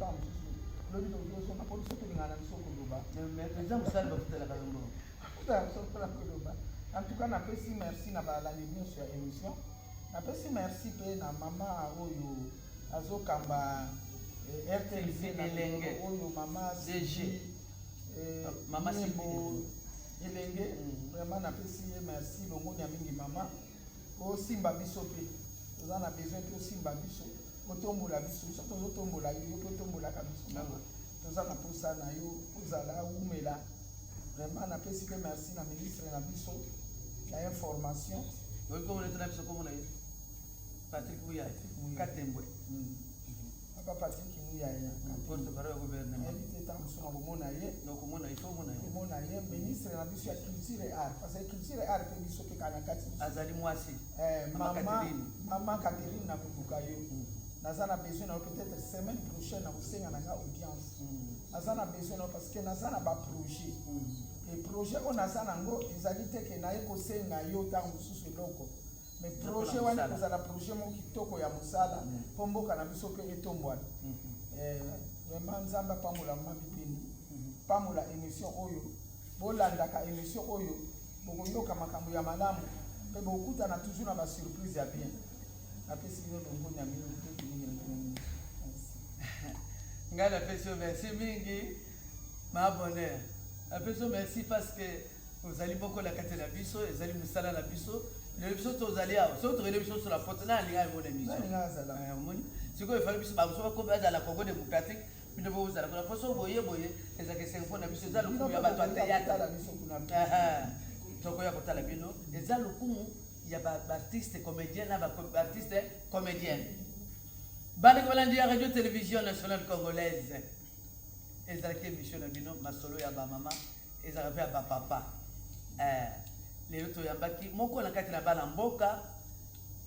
ntango mosusu lobi tokoki ozonga, mpo biso tolingana na biso koloba. Eza mosala, bafutelaka yo mbongo. Bafutaka biso mpona koloba. En tout cas, napesi merci na balandi nyonso ya émission. Napesi merci mpe na mama oyo azokamba RTNC na Elenge. oyo mama DG. Sylvie, Mama Nyembo Sylvie. Elenge. Vraiment, napesi ye merci, longonya mingi. Mama, osimba biso mpe toza na besoin mpe osimba biso, otombola biso. Biso tozotombola yo, yo mpe otombolaka biso. Mama, toza na posa na yo, ozala umela. Vraiment, napesi mpe merci na ministre na biso ya information. Oyi komona ete na biso komona ye Patrick Muyaya. Muyaya. Katembwe. Papa Patrick Muyaya. Porte parole ya gouvernement. Nayebi te ntango mosusu na komona ye. Donc omona, il faut omona ye. Komona ye, ministre na biso ya culture et art, parce que culture et art mpe biso mpe kaka na kati biso. Azali mwasi. Mama Mama Catherine. Mama Catherine, nakoluka yo, naza na besoin na yo. Peut-être semaine prochaine nakosenga na nga audience. Naza na besoin na yo parce que naza na baprojet, e projet oyo naza nango ezali te ke naye kosenga yo ntango mosusu eloko, mais Eza projet mpona wana mosala. ekozala projet moko kitoko ya mosala mpo mboka na biso mpe etombwana. Vraiment, Nzambe apambola mama Bipendi, pambola émission oyo. Bolandaka émission oyo, bokoyoka makambo ya malamu mpe bokutana toujours na basurprise ya bien. Napesi bino longonya mingi mpe mingi na bino nyonso. Merci. Ngai napesi yo merci mingi, ma Bonheur. Napesi yo merci parce que ozali moko na kati na biso. Ezali mosala na biso. Lelo biso tozali awa, soki tokende biso so na foto na alinga yango na émission. Nalinga azala. Omoni sikoyo, efali biso bamoso bakomi bazala Congo démocratique, bino mpo bozala kuna, mpo so boye boye ezalaka esengo mpo na biso. Eza lokumu ya bato ya tala théâtre. Biso kuna. Tokoya kotala bino. Eza lokumu ya baartiste comédien na baartiste comédienne. Bandeko balandi ya Radio Télévision Nationale Congolaise, ezalaki émission na bino Masolo ya Bamama, ezalaka mpe ya bapapa. Lelo toyambaki moko na kati na bana mboka.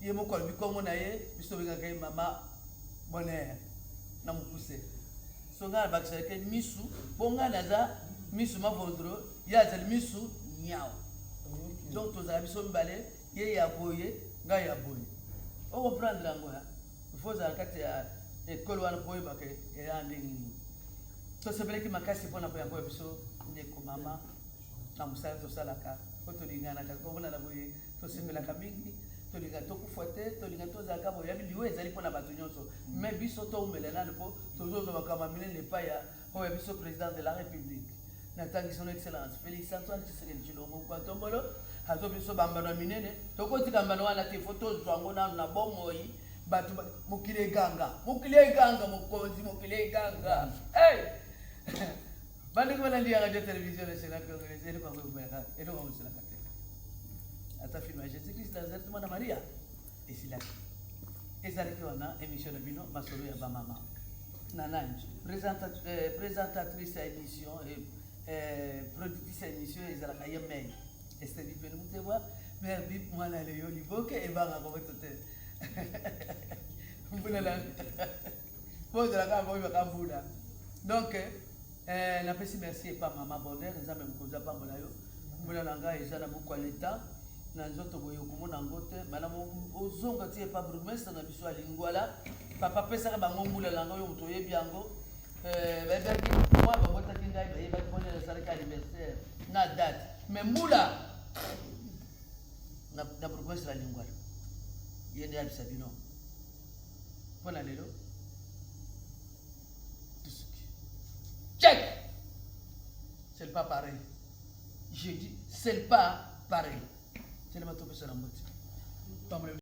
Ye moko alobi nkombo na ye. Biso tobengaka ye Mama Bonheur na mokuse. So ngai nabakisaka misu, mpo ngai naza misu mavondro, ye azali misu nyao. Donc tozala biso mibale, ye ya boye, ngai ya boye. Ocomprendre yango ya il faut ozala kati ya ekolo wana mpo oyebaka eya ndenge nini. Tosepelaki makasi mpona koyamba biso ndeko mama na mosala tosalaka, po tolinganaka. Komonana boye, tosepelaka mingi. Tolinga tokufa te, tolinga tozalaka boye. Yabi liwa ezali mpona bato nyonso, mais biso toumela nanu, mpo tozozwa makambo minene epai ya oyo ya biso président de la République. Natangi Son Excellence Félix Antoine Tshisekedi Tshilombo Ntombolo. Azo biso bambano ya minene. Tokotika mbano wana te, fo tozwa yango nanu na bomoi. Bato mokili eganga, mokili eganga, mokonzi, mokili eganga. Hey! Bandeko balandi ya Radio Télévision Nationale Congolaise, eloko yango ebumelaka, eloko yango esalaka te. Ata film ya Jésus Christ Nazareth, mwana Maria, esilaki. Ezalaki wana émission na bino Masolo ya Bamama. Na nani présentatrice ya émission, productrice ya émission ezalaka ye mei Estedi Pene Mutebwa, mare bip mwana leyo liboke ebangaka moto te. Mbula na po ozalaka boyebaka mbula. Donc napesi merci epa Mama Bonheur. Nzambe mokonzi apambola yo. Mbula na ngai eza na buku ya leta na nzoto boye, okomona yango te malamu. Ozonga ti epa bourgmestre na biso ya Lingwala. Papa apesaka bango mbula na ngai oyo moto oyebi yango. Bayebaki mwa babotaki ngai, bayebaki mpona nasalaki anniversaire na date, mais mbula na bourgmestre ya Lingwala, ye nde ayebisa bino mpona lelo. Tusuki check, c'est pas pareil. Je dis, c'est pas pareil. Telema, topesa na mbote.